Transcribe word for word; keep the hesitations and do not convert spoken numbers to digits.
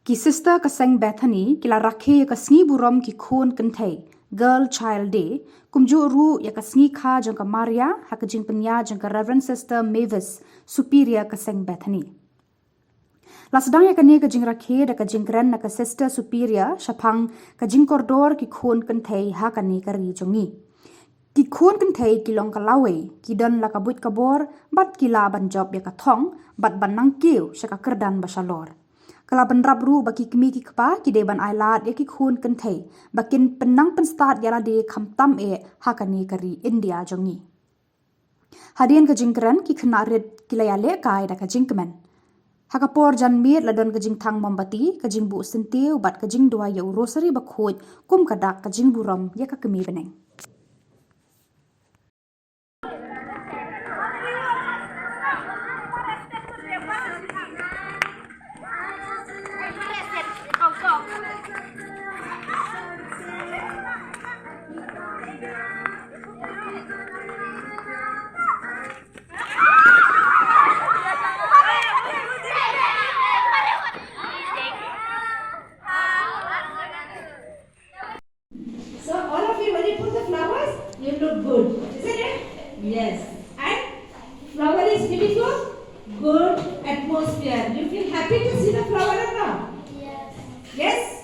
Ki sister ka seng Bethany ki la rakhe ïa ka sngi burom ki khun kynthei, Girl Child Day, kumjuh ruh ïa ka sngi kha jong ka Maria ha ka jingpynïaid jong ka Reverend Sister Mavis, Superior ka seng Bethany. La sdang ïa kane ka jingrakhe da ka jingkren na ka Sister Superior shaphang ka jingkordor ki khun kynthei ha kane ka ri jong ngi. Ki khun kynthei ki long ka lawei, ki don la ka buit ka bor, bad ki lah ban jop ïa ka thong, bad ban nang kiew sha ka kyrdan ba shalor. Ka la bynrap ruh ba ki kmie ki kpa ki dei ban ailad ïa ki khun kynthei ba kin pynnang pynstad ïa lade khamtam eh ha kane ka ri India jong ngi. Hadien ka jingkren, ki khynnah rit ki la ïalehkai da ka jingkmen. Ha ka por janmiet la don ka jingthang mombati, ka jingbuh syntiew bad ka jingduwai ïa u Rosary Bakhuid kum ka dak ka jingburom ïa ka kmie bneng. So all of you, when you put the flowers, you look good, isn't it? Yes. And flower is giving you good atmosphere. You feel happy to see the flower or not? Yes.